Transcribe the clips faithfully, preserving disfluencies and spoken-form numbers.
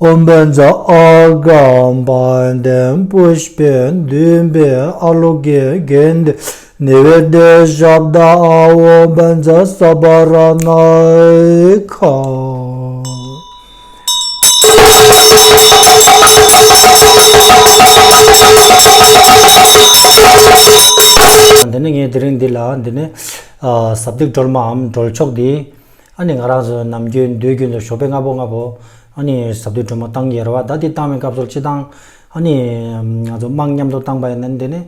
ཨོཾ་བཛྲ་ཨ་ག་པ་དེ་པུཥྤེ་དྷཱུ་པེ་ཨ་ལོ་ཀེ་གནྡྷེ་ནཻ་ཝི་དྱེ་ཤབྡ་ཨ་ཨོཾ་བཛྲ་སབ་བ་ར་ཎ་ཡི་ཁ། འདི་ནི་ངས་དེ་རིང་འདི་ལ་འདི་ནི་ཨ་ཟབ་ཏིག་སྒྲོལ་མའམ་སྒྲོལ་ཆོག་འདི། ཨ་ནི་ང་རང་ཚོ་ནམ་རྒྱུན་དུས་རྒྱུན་དུ་ཞོགས་པའི་སྔ་པོ་སྔ་པོ་ཨ་ནི་ཟབ་ཏིག་སྒྲོལ་མ་བཏང་གི་ཡོད་རེད་བ། ད་འདི་བཏང་བའི་སྐབས་སུ་སྤྱི་བཏང་ཨ་ནི་ང་ཚོ་དམངས་མཉམ་དུ་བཏང་པ་ཡིན་ན་འདི་ནི་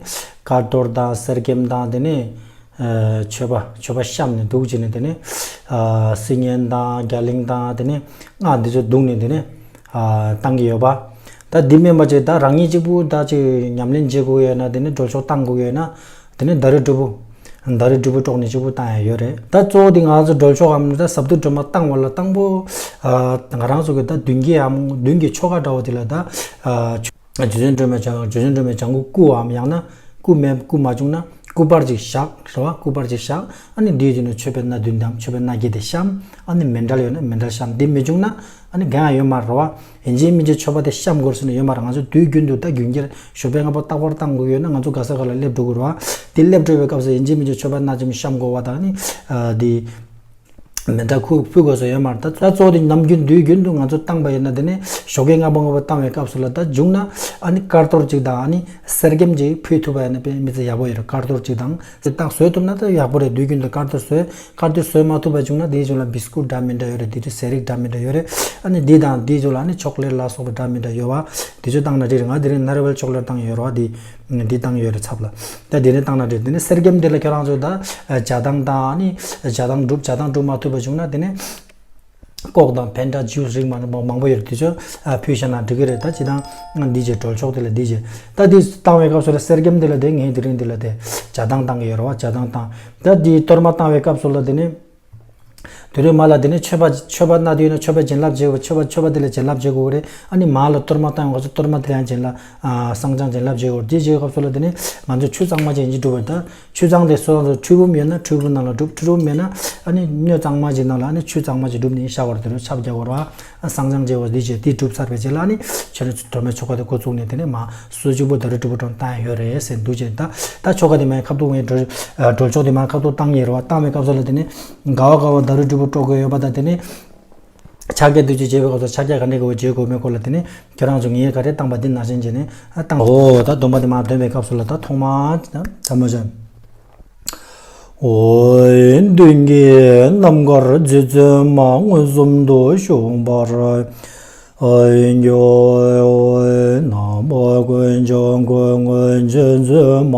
དཀར་གཏོར་དང་གསེར་སྐྱེམས་དང་འདི་ནི་ཨ་མཆོད་པ་མཆོད་པ་བཤམས་ནས་འདུག་བྱས་ནས་འདི་ནི་ཨ་སིལ་སྙན་དང་རྒྱ་གླིང་དང་འདི་ནི་སྔགས་འདི་ཚོ་བརྡུངས་ནས་འདི་ནི་ཨ་བཏང་གི་ཡོད་པ། ད་འདི་མིན་པ་ཅིག་ད་རང་ཉིད་གཅིག་པུ་ད་ཅིག་ཉམས་ལེན་བྱེད་དགོས་ཡོད་ན་འདི་ནི་སྒྲོལ་ཆོག་བཏང་དགོས་ཡོད་ན། དེ་ནས་ཟླ་རེ་དྲིལ་བུ། ཟླ་རེ་དྲིལ་བུ་དཀྲོག་ནས་གཅིག་པུ་བཏང་ཡ་ཡོད་རེད། ད་གཙོ་བོ་དེ་ང་ཚོ་སྒྲོལ་ཆོག་གམ་ད་ཟབ་ཏུ་སྒྲོལ་མ་བཏང་བ་ལ་དང་པོ། ཨ་ང་རང་ཚོ་གི་ད་མདུན་གྱི་ཨམ་མདུན་གྱི་ཆོ་ག་འདྲ་བོ་དེ་ལ་ད། ཨ་ཆོ་རྗེ་བཙུན་སྒྲོལ་མའི་བྱང་རྗེ་བཙུན་སྒྲོལ་མའི་བྱང་སྐུ་སྐུའམ་ཡང་ན་སྐུ་མེད་སྐུ་མ་བྱུང་ན་སྐུ་པར་ཅིག་བཞག་རེད་བ། སྐུ་པར་ཅིག་བཞག་ཨ་ནི་འདིའི་རྗེས་ནས་མཆོད་པའི་སྣ་བདུན་དང་མཆོད་པའི་སྣ་བརྒྱད་དེ་བཤམས། ཨ་ནི་མཎྜལ་ཡོད་ན་མཎྜལ་བཤམས། འདི་མི་བྱུང་ན་ཨ་ནི་གང་ཡང་ཡོད་མ་རེད་བ། ཡིན་གཅིག་མིན་གཅིག་མཆོད་པ་དེ་བཤམས་དགོས་ཟེར་ནས་ཡོད་མ་རེད། ང་ཚོ་དུས་རྒྱུན་དུ་ད་རྒྱུན་ཁྱེར་ཞོགས་པའི་སྔ་པོ་རྟག་པར་བཏང་དགོས་ཡོད་ན་ང་ཚོ་ག་ས་ག་ལ་སླེབས་འགྲོ་དགོས་རེད་བ། དེ་སླེབས་འགྲོ་བའི་སྐབས་སུ་ཡིན་གཅིག་མིན་གཅིག་མཆོད་པ་སྣ་ཚོགས་བཤམས་དགོས་པ་དང་ནི། ཨ་དེ། མཎྜལ་ཁུ་ཕུལ་དགོས་སོ་ཡོད་མ་རེད། ད་ད་གཙོ་བོ་དེ་ནམ་རྒྱུན་དུས་རྒྱུན་དུ་ང་ཚོ་བཏང་པ་ཡིན་ན་དེ་ནི་ཞོགས་ཀའི་སྔ་པོ་སྔ་པོ་བཏང་བའི་སྐབས་སུ་ལ་ད་བྱུང་ན་ཨ་ནི་དཀར་གཏོར་གཅིག་དང་ཨ་ནི་གསེར་སྐྱེམས་གཅིག་ཕུལ་ཐུབ་པ་ཡིན་ན་དཔེ་མི་ཚེ་ཡག་པོ་ཡོད་རེད། དཀར་གཏོར་གཅིག་དང་དེ་བཏང་བཟོས་ཐུབ་ན་ད་ཡག་པོ་རེད། དུས་རྒྱུན་དུ་དཀར་གཏོར་བཟོས། དཀར་གཏོར་བཟོས་མ་ཐུབ་པ་བྱུང་ན་དེའི་རྗེས་ལ་བི་སི་ཀུ་ཊི་འདྲ་མི་འདྲ་ཡོད་རེད། དེ་དུས་ཟས་རིགས་འདྲ་མི་འདྲ་ཡོད་རེད། ཨ་ནི་འདི་དང་དེའི་རྗེས་ལ་ཨ་ནི་ཆོག་ལེཊ་ལ་སོགས་པ་འདྲ་མི་འདྲ་ཡོད་བ། དེ་ཚོ་བཏང་ན་འགྲིག་རེད། ང་དེ་རིང་ནེ་ར་ཝེལ་ཆོག་ལེཊ་བཏང་ཡོད་རེད་བ། དེ་འདི་བཏང་ཡོད་རེད་ཚབ་ལ། ད་དེ་ནས་བཏང་ན་འགྲིག་དེ་ནས་གསེར་སྐྱེམས་དེ་ལ་ཁྱོད་རང་ཚོས་ད་ཇ་དང་དང་ཨ་ནི་ཇ་དང་སྒྲུབ་ཇ་དང་སྒྲུབ་མ་ཐུབ་པ་བྱུང་ན་དེ་ནས་ཀོག་དང་ཕན་ཌ་ཇུས་རིགས་མང་མང་པོ་ཡོད་རེད། དེ་ཚོ་ཕུལ་བཞག་ན་འགྲིག་གི་རེད། ད་ཅི་དང་འདི་བྱས་སྒྲོལ་ཆོག་དེ་ལ་འདི་བྱས། ད་འདི་བཏང་བའི་སྐབས་སུ་ལ་གསེར་སྐྱེམས་དེ་ལ་དེ་ངས་དེ་རིང་འདི་ལ་དེ་ཇ་དང་བཏང་གི་ཡོད་རེད་བ། ཇ་དང་བཏང་། ད་འདི་གཏོར་མ་བཏང་བའི་སྐབས་སུ་ལ་དེ་ནི། དེ་རུ་མ་ལ་དེ་ནི་མཆོད་པ་མཆོད་པ་སྣ་དུས་ན་མཆོད་པ་བྱིན་རླབས་བྱེད་དགོས། མཆོད་པ་མཆོད་པ་དེ་ལ་བྱིན་རླབས་བྱེད་དགོས་རེད། ཨ་ནི་མ་ལ་གཏོར་མ་བཏང་ཡོང་སྐབས་སུ་གཏོར་མ་དེ་ལ་ཡང་བྱིན་རླབས། ཨ་བསང་སྦྱང་བྱིན་རླབས་བྱེད་དགོས། དེ་བྱེད་སྐབས་སུ་ལ་དེ་ནི་ང་ཚོས་ཆུ་གཙང་མ་ཅན་གྱིས་སྒྲུབ་པར་ད། ཆུ་གཙང་དེ་སོ་སོ་ཁྲུས་ཕུང་ཡོད་ན་ཁྲུས་ཕུང་ནང་ལ་སྒྲུབ། ཁྲུས་ཕུང་མེད་ན་ཨ་ནི་སྣོད་གཙང་མ་ཅིག་ནང་ལ་ཨ་ནི་ཆུ་གཙང་མ་ཅིག་སྒྲུབ་ནས་བཞག་པར་དེ་ལ་ཆབ་རྒྱག་དགོས་རེད་བ། ཨ་བསང་སྦྱང་བྱེད་དགོས། འདི་བྱས་དེ་སྒྲུབ་ཚར་བའི་རྗེས་ལ་ཨ་ནི་ཆོ་ག་དོ་མའི་ཆོ་ག་དེ་འགོ་བཙུགས་ནས་དེ་ནས་མ་སོ་གཅིག་པོ་ད་རུ་གྲུ་པོ་གྲོང་བཏང་ཡོད་རེད་ཟེར་འདུག་ཅེས། ད་ད་ཆོ་ག་དེ་མའི་ཁ་ཐུག་ངས་སྒྲོལ་སྒྲོལ་ཆོག་དེ་མའི་ཁ་ཐུག་བཏང་ཡོད་རེད་བ། བཏང་བའི་སྐབས་སུ་ལ་དེ་ནི་ག་བ་ག་བ་ད་རུ་གྲུ་པོ་དཀྲོག་དགོས་ཡོད་པ་དང་དེ་ནི་ཕྱག་རྒྱ་དུས་ཅི་བྱེད་པའི་སྐབས་སུ་ཕྱག་རྒྱ་ག་འདྲ་ག་བ་བྱེད་དགོས་མེད་སྐོར་ལ་དེ་ནི་ཁྱོད་རང་ཚོ་ངས་ག་རེ་བཏང་པ་འདི་ནང་བཞིན་བྱས་ནས་ཨ་བཏང་། འོ་ད་སྡོམ་པ་དེ་མ་འདོན་པའི་སྐབས་སུ་ལ་ད་ཐོག་མར་ད་ད་མ་བྱ། འོ་མདུན་གྱི་རྣམ་དཀར་རྗེ་བཙུན་མ་མངོན་སུམ་དུ་བཞུགས་པར་འོ་ན་མོ། དཀོན་མཆོག་སྐུ་མངོན་རྗེ་བཙུན་མ།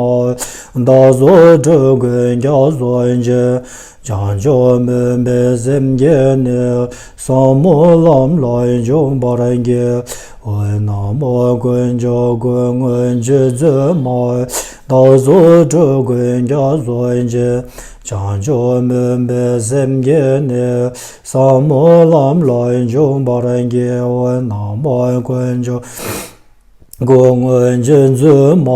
བདག་སོགས་འགྲོ་ཀུན་སྐྱབས་སུ་མཆི། བྱང་ཆུབ་སྨོན་པའི་སེམས་བསྐྱེད་ནས། ཟབ་མོ་ལམ་ལ་འཇུག་པར་བགྱི། འོ་ན་མོ། དཀོན་མཆོག་སྐུ་མངོན་རྗེ་བཙུན་མ། བདག་སོགས་འགྲོ་ཀུན་སྐྱབས་སུ་མཆི། བྱང་ཆུབ་སྨོན་པའི་སེམས་བསྐྱེད་ནས། ཟབ་མོ་ལམ་ལ་འཇུག་པར་བགྱི། འོ་ན་མོ། དཀོན་མཆོག་སྐུ་མངོན་རྗེ་བཙུན་མ།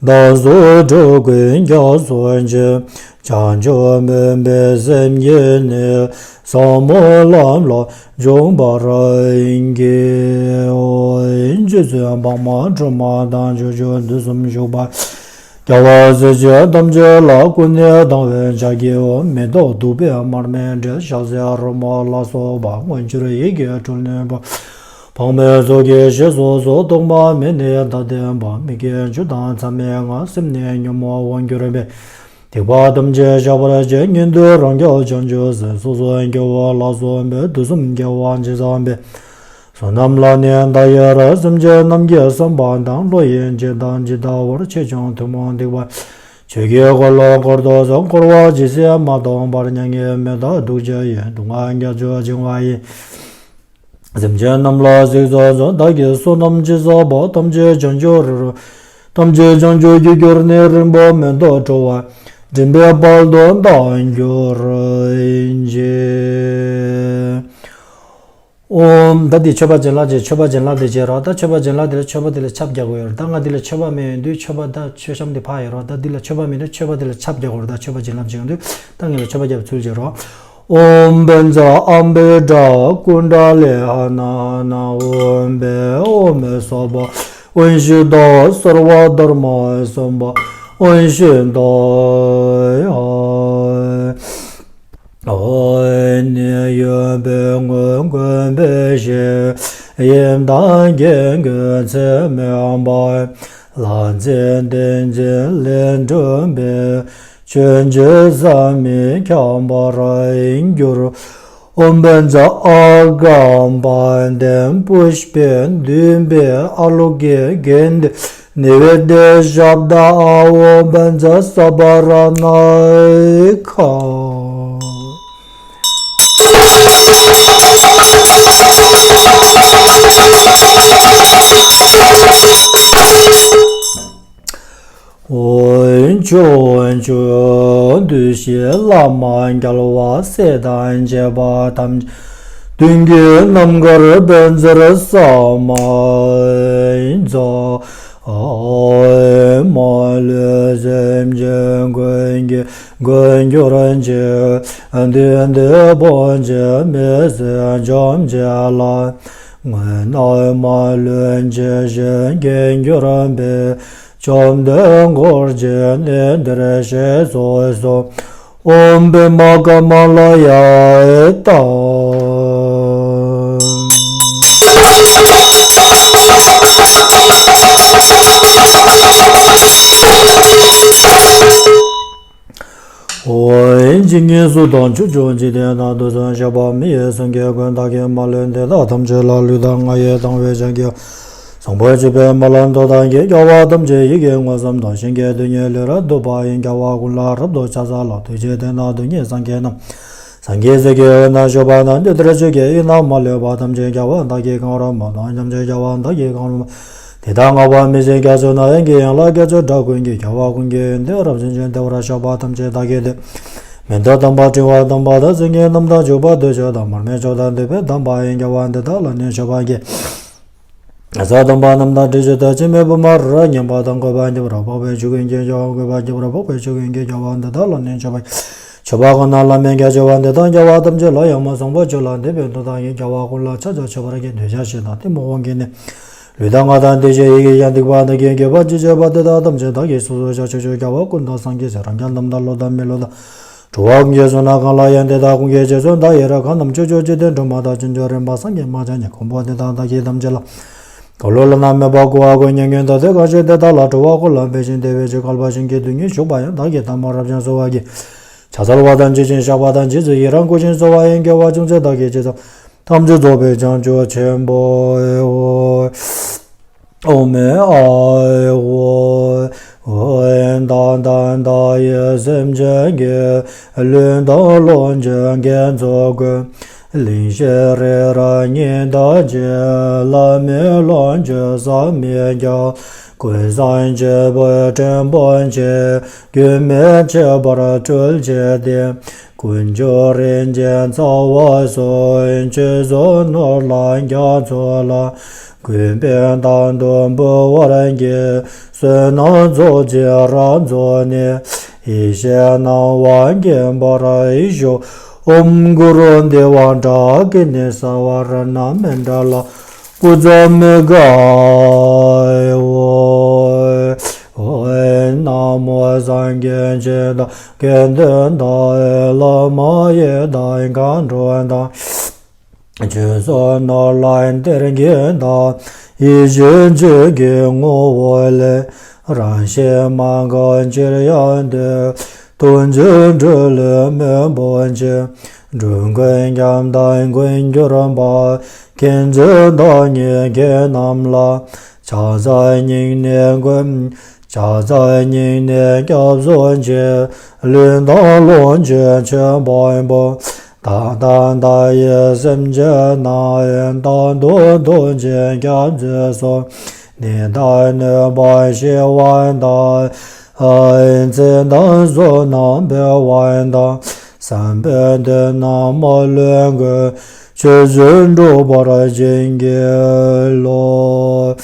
བདག་སོགས་འགྲོ་ཀུན་སྐྱབས་སུ་མཆི། བྱང་ཆུབ་སྨོན་པའི་སེམས་བསྐྱེད་ནས། ཟབ་མོ་ལམ་ལ་འཇུག་པར་བགྱི། རྗེ་བཙུན་འཕགས་མ་སྒྲོལ་མ་དང་། ཕྱོགས་བཅུའི་དུས་གསུམ་བཞུགས་པ། རྒྱལ་བ་སྲས་བཅས་ཐམས་ཅད་ལ། ཀུན་ནས་དང་བས་ཕྱག་བགྱིའོ། མེ་ཏོག་བདུག་སྤོས་མར་མེ་དྲི། ཞལ་ཟས་རོལ་མོ་ལ་སོགས་པ། མངོན་གྱུར་ཡིད་ཀྱིས་སྤྲུལ་ནས་ཕུལ། འཕགས་མའི་ཚོགས་ཀྱིས་ཞེས་སོགས་སུ། ཐོག་མ་མེད་ནས་ད་ལྟའི་བར། མི་སྐྱེ་མཆོག་དང་མཚན་མའི་མངའ། སེམས་ནི་ཉོན་མོངས་དབང་གྱུར་པའི། སྡིག་པ་ཐམས་ཅད་བཤགས་པར་བྱེད། ཉན་ཐོས་རང་རྒྱལ་བྱང་ཆུབ་སེམས། སོ་སོའི་སྐྱེ་བོ་ལ་སོགས་པའི། དུས་གསུམ་དགེ་བ་ཇི་བསགས་པའི། བསོད་ནམས་ལ་ནི་བདག་སླར། སེམས་ཅན་རྣམས་ཀྱི་བསམ་པ་དང་། བློ་ཡིས་ཇི་ལྟ་ཇི་ལྟ་བར། ཆེ་ཆུང་ཐུན་མོང་སྡིག་པ། ཆོས་ཀྱི་འཁོར་ལོ་བསྐོར་དུ་གསོལ། འཁོར་བ་ཇི་སྲིད་མ་སྟོངས་བར། མྱ་ངན་མི་འདའ་སྡུག་བྱེད་ཡི། སྡུག་བསྔལ་རྒྱ་མཚོ་བྱིང་བ་ཡི། སེམས་ཅན་རྣམས་ལ་གཟིགས་སུ་གསོལ། བདག་གིས་བསོད་ནམས་ཅི་བསགས་པ། ཐམས་ཅད་བྱང་ཆུབ་རྒྱུར། ཐམས་ཅད་བྱང་ཆུབ་རྒྱུར་གྱུར་ནས། རིམ་པ་མེ་ཏོག་སྤྲོ་བ། འགྲིམ་པའི་དཔལ་དུ་བདག་གྱུར་ཅིག། ཨོཾ། ད་འདི་མཆོད་པ་བྱིན་རླབས་ཀྱི་མཆོད་པ་བྱིན་རླབས་དེ་བྱེད་རོགས། ད་མཆོད་པ་བྱིན་རླབས་དེ་ལ་མཆོད་པ་དེ་ལ་ཆབ་རྒྱག་དགོས་ཡོད་རེད། ད་ང་འདི་ལ་མཆོད་པ་མེད་ཡོང་དུས་མཆོད་པ་ད་མཆོད་བཤམས་དེ་ཕར་ཡོད་རོགས། ད་འདི་ལ་མཆོད་པ་མེད་དུས་མཆོད་པ་དེ་ལ་ཆབ་རྒྱག་དགོས་རེད། ད་མཆོད་པ་བྱིན་རླབས་བྱེད་ཡོང་དུས་ད་ངས་ལ་མཆོད་པ་རྒྱབ་ཚུལ་བྱེད་རོགས། ཨོཾ་བཛྲ་ཨམ་བི་ཌ་ཀུན་ཌ་ལི་ཧ་ན་ཧ་ན། ཨོཾ་བི་ཨོཾ་སྭ་བྷཱ། ཨོཾ་ཤུདྡྷ་སརྦ་དྷརྨ་སྭ་བྷཱ། ཨོཾ་ཤུདྡྷ་ཧ། ཨོཾ་ནི་ཡོན་པོས་སྔོན་གོན་པའི་ཞིང་། ཡེ་དང་རྒྱན་གྱི་ཚད་མེད་པ། ལྷ་མཛེས་བསྟན་འཛིན་ལས་གྲུབ་པའི། ཆོས་འབྱུང་ཟབ་མོས་ཁྱབ་པར་འགྱུར། ཨོཾ་བཛྲ་ཨཱ་ག་བ་དན་པུཥྤེ་དུཾ་པེ་ཨ་ལོ་ཀེ་གནྡྷེ་ནཻ་ཝི་དྱ་ཤབྡ་ཨཱཿ་ཨོཾ་བཛྲ་སྦ་ར་ནཱི་ག། ཨོ། ཕྱོགས་བཅུ་འདུ་ཤེས་བླ་མ་རྒྱལ་བ་སྲས་དང་བཅས་པ་ཐམས་ཅད་མདུན་གྱི་ནམ་མཁར་པད་ཚལ་ས་མ་ཛ། མ་ལུས་སེམས་ཅན་ཀུན་གྱི་མགོན་གྱུར་ཅིག། མདུན་དུ་ཕོངས་པའི་མི་བཟད་འཇོམས་བྱེད་ལ། དངོས་རྣམས་མ་ལུས་ཇི་བཞིན་མཁྱེན་གྱུར་པའི། བཅོམ་ལྡན་འཁོར་གྱིས་གནས་འདིར་གཤེགས་སུ་གསོལ། ཨོཾ་བི་མ་ཀ་མ་ལ་ཡ་ཏ། ཨོ། ཇི་སྙེད་སུ་དང་ཕྱོགས་བཅུའི་འཇིག་རྟེན་ན་དུས་གསུམ་གཤེགས་པ་མི་ཡི་སེང་གེ་ཀུན། བདག་གིས་མ་ལུས་འདི་དག་ཐམས་ཅད་ལ། ལུས་དང་ངག་ཡིད་དང་བས་བྱིན་གྱིས་བཟུང་བར་བགྱིས་པའི་སྨོན་ལམ་མཐུ་དང་བརྒྱུད། རྒྱལ་བ་ཐམས་ཅད་ཡིད་ཀྱིས་མངོན་སུམ་དུ། བྱིན་གྱིས་དོན་གཉིས་ལས་རབ་ཐོབ་པ་ཡི། རྒྱལ་བ་ཀུན་ལ་རབ་ཏུ་ཕྱག་འཚལ་ལོ། དུས་གཅིག་དེ་ན་སྡུག་བསྔལ་སངས་རྒྱས་རྣམས། སངས་རྒྱས་སྲས་ཀྱི་དབུས་ན་བཞུགས་པ་ན། འདི་ལྟར་ཆོས་ཀྱི་དབྱིངས་རྣམས་མ་ལུས་པ། ཐམས་ཅད་རྒྱལ་བ་དག་གིས་གང་རུང་བ་དང་། ཐམས་ཅད་རྒྱལ་བ་དག་གིས་གང་རུང་བ། དེ་དག་བསྔགས་པ་མི་ཟད་རྒྱ་མཚོ་ན། དབྱངས་ཀྱི་ཡན་ལག་རྒྱ་མཚོའི་སྒྲ་ཀུན་གྱིས། རྒྱལ་བ་ཀུན་གྱི་ཡོན་ཏན་རབ་བརྗིད་ཅིང་། བདེ་བར་གཤེགས་པ་ཐམས་ཅད་བདག་གིས་བསྟོད། མི་འདའ་དམ་པ་དྲི་བ་དམ་པ་དང་། སེང་གེའི་རྣམ་ཐར་འཇུག་པ་ཐོས་ཅིག་དང་། མར་མེ་མཆོག་དང་ལྡན་པས་གདམས་པ་ཡི། རྒྱལ་བ་འདི་དག་ལ་ནི་མཆོད་པར་བགྱི། ས་དམ་པ་རྣམས་དང་བསྲེ་ཞིང་བསྟོད། འཆི་མེད་པདྨ་རཱ་ག་མཉན་པ་དང་། འགོད་པ་ཉིད་པར་འཕགས་པའི་ཆོས་ཀུན་གྱི་རྒྱལ་བ། འགོད་པ་ཉིད་པར་འཕགས་པའི་ཆོས་ཀུན་གྱི་རྒྱལ་བ་འདི་དག་ལ་ནི་མཆོད་པར། མཆོད་པ་ཁོ་ན་བླ་མེད་རྒྱ་ཆེ་བ་འདི་དག་རྒྱལ་བ་ཐམས་ཅད་ལ་ཡང་མ་གསུངས་པར། ཆོས་ལ་འདུས་པའི་མཐུ་དག་གིས། རྒྱལ་བ་ཀུན་ལ་ཕྱག་འཚལ་མཆོད་པར་བགྱི། འདོད་ཆགས་ཞེ་སྡང་གཏི་མུག་དབང་གིས་ནི། ལུས་དང་ངག་དང་ལྟས་ཤིག་ཡིད་ཀྱི་ཡང་སྡིག་པ་དག་གིས། བགེགས་པ་ཅི་མཆིས་པ་དེ་དག་ཐམས་ཅད་བདག་གིས་སོ་སོར་བཤགས། ཕྱོགས་བཅུའི་རྒྱལ་བ་ཀུན་དང་སངས་རྒྱས་སྲས། རང་རྒྱལ་རྣམས་དང་ཀླུ་དང་མི་ཀླུ་དང་། འགྲོ་བ་ཀུན་གྱི་གཟུགས་རྣམས་གང་ལ་ཡང་། དེ་དག་ཀུན་གྱི་རྗེས་སུ་བདག་ཡི་རང་། གང་རྣམས་ཕྱོགས་བཅུའི་འཇིག་རྟེན་དྲི་མ་དང་། ཅི་འབྱོར་རིམ་པ་སངས་རྒྱས་མ་ཆགས་ཉིད། གོང་བུ་འདི་དག་བདག་གིས་ཐམས་ཅད་ལ། གང་ལུས་ལ་ནི་མེད་པར་བཀུར་བ་ཀུན། ཉེར་སྨྱོན་དག་དེ་གང་བཞེད་དེ་དག་ལ། འགྲོ་བ་ཀུན་ལ་ཕན་ཞིང་བདེ་བའི་ཕྱིར། བསྐལ་པ་བཞིན་གྱི་སྡུག་བསྔལ་བྱུང་བ་ཡང་། བདག་གིས་ཐ་མ་རབ་འབྱམས་གསོལ་བར་བགྱི། ཕྱག་འཚལ་བ་དང་བརྗིད་ཆེན་བཤགས་པ་དང་། རྗེས་སུ་ཡི་རང་བསྐུལ་ཞིང་གསོལ་བ་ཡི། དགེ་བ་ཅུང་ཟད་བདག་གིས་བགྱིས་ཙམ། ཐམས་ཅད་རྫོགས་པའི་བྱང་ཆུབ་ཆེན་པོའི་འོད། ཨོཾ་ཨཱཿཧཱུྃ་ཧཱུྃ། ཏདྱ་ཐཱ། བདག་ཡིད་སེམས་ཅན་གྱི། ལུས་དང་ལོངས་སྤྱོད་དགེ་ཚོགས་ཀུན། གླིང་བཞི་རི་རབ་གཉན་འདབས་ཀྱི། ལྷ་མིའི་ལོངས་སྤྱོད་བསམ་མི་ཁྱབ། ཀུན་བཟང་སྤྱི་བོས་ཕྲེང་བ་ཆེ། རྒྱུན་མི་འཆད་པར་སྤྲུལ་བྱས་ཏེ། དཀོན་མཆོག་རིན་ཆེན་རྩ་བ་སོགས། ཆོས་སྲུང་ནོར་ལྷ་རྒྱ་མཚོ་ལ། གུས་པས་དང་དུ་འབུལ་བར་བགྱི། བསོད་ནམས་ཚོགས་ཀྱིས་རབ་རྫོགས་ནས། ཡེ་ཤེས་སྣང་བ་མཁྱེན་པར་ཤོག། ཨོཾ་གུ་རུ་དེ་ཝ་ཌཱ་ཀི་ཎི་ས་བ་ར་ཎ་མཎྜ་ལ། པུ་ཛ་མི་ག་ཨེ་ཝ། ན་མོ་སངས་རྒྱས་ཆོས་དང་དགེ་འདུན་དང་། བླ་མ་ཡི་དམ་མཁའ་འགྲོ་དང་། ཆོས་སྲུང་ནོར་ལྷ་གཏེར་སྟོན་དང་། ཡེ་ཤེས་ཆོས་ཀྱི་ངོ་བོ་ལས། རང་བཞིན་མ་འགགས་ཕྱིར་ཡང་དུ། ཐུགས་རྗེའི་སྤྲུལ་པས་མོས་པ་ཆེ། འགྲོ་ཀུན་བསྐྱབས་དང་མགོན་གྱུར་པ། མཁྱེན་བརྩེ་དང་ཉེ་མཁས་རྣམས་ལ། ཕྱག་འཚལ་སྙིང་ནས་མགོན། ཕྱག་འཚལ་སྙིང་ནས་སྐྱབས་སུ་མཆི། ལུས་དང་ལོངས་སྤྱོད་ཆོས་འཕགས་པོ། བདག་དང་བདག་ཡི་སེམས་ཅན་རྣམས། རྟག་ཏུ་ཐུགས་རྗེས་སྐྱབས་མཛད་སོ། ནད་དང་གནོད་པ་ཞི་བ་དང་། ཚེ་དང་བསོད་ནམས་འཕེལ་བ་དང་། བསམ་པའི་དོན་རྣམས་མ་ལུས་འགྲུབ། ཆོས་སུ་འགྲོ་བར་བྱིན་གྱིས་རློབས།